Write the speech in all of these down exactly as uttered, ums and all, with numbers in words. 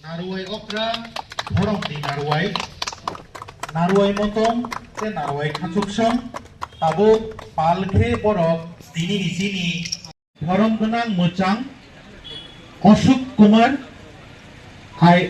Narwai okra, borok ni narwai, narwai motong, tei narwai khachuksong, tabuk pal khe borok tini ni chini. Borom gwnang mwchang Ashok Kumar I.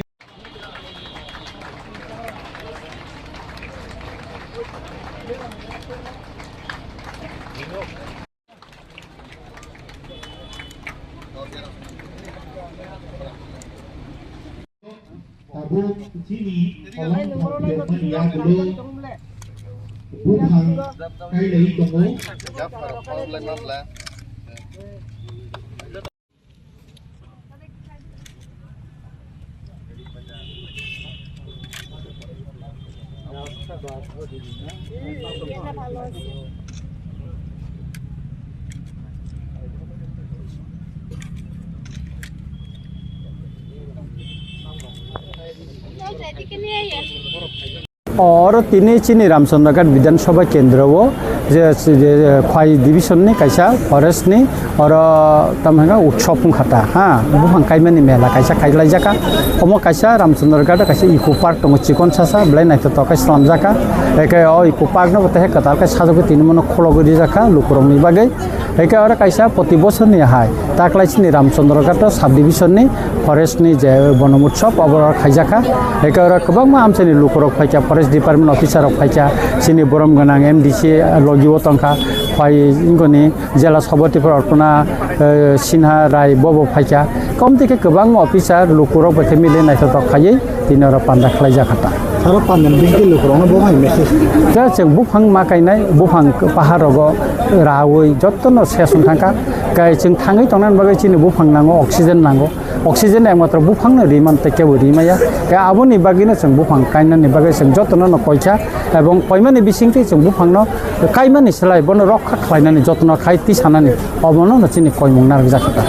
Tabuk chini kolom thok phiyokmani yagulo buphang kailai tongo. Oro tini chini Ramchandraghat Bidhan Sabha Kendro o je, je, Khwai Division ni kaisa forest ni oro tamo hwnka utsob wngkha ta, ha, buphang kaimani mela kaisa kailaijaka. Omo kaisa Ramchandraghat o kaisa eco park tongo, chikon sasa belai naithotok khe swnamjaka. Eke o eco park no bo tehe kwtal khe sajagwi tini mano khulogwi rijakha lukurokni bagwi. Eke oro kaisa proti bosorni hai taklaisini Ramchandraghat sub division ni forest ni je bonom utsob obo oro khaijakha. Eke oro kwbangma amchaini lukurok phaikha, forest department officer rok phaikha, chini borom gwnang M D C logi o tongkha, phai wngoni jela sabhapati Arpana, eh, Sinha Rai bobo phaikha. Komti khe kwbangma officer lukurok bai khe mili naithotok khaiwi tini oro panda khlaijak kha ta. Saro panda ni bisingtwi lukurokno bo hai message. Khe chwng buphang ma kainai, buphang pahar rogo raui jotono ses wng thangkha. Kai chwng thangwi tongnani bagwi chini buphang nango, oxygen nango. Oxygen ekmatro buphangno ri man tei kebo ri maya. Kai aboni bagwino chwng buphang kainani bagwi chwng jotono no koikha ebong koimani bisingtwi chwng buphangno kaimani slai bono rokha khlainani jotono khai tisanani obono no chini koimung narwkjak kha ta.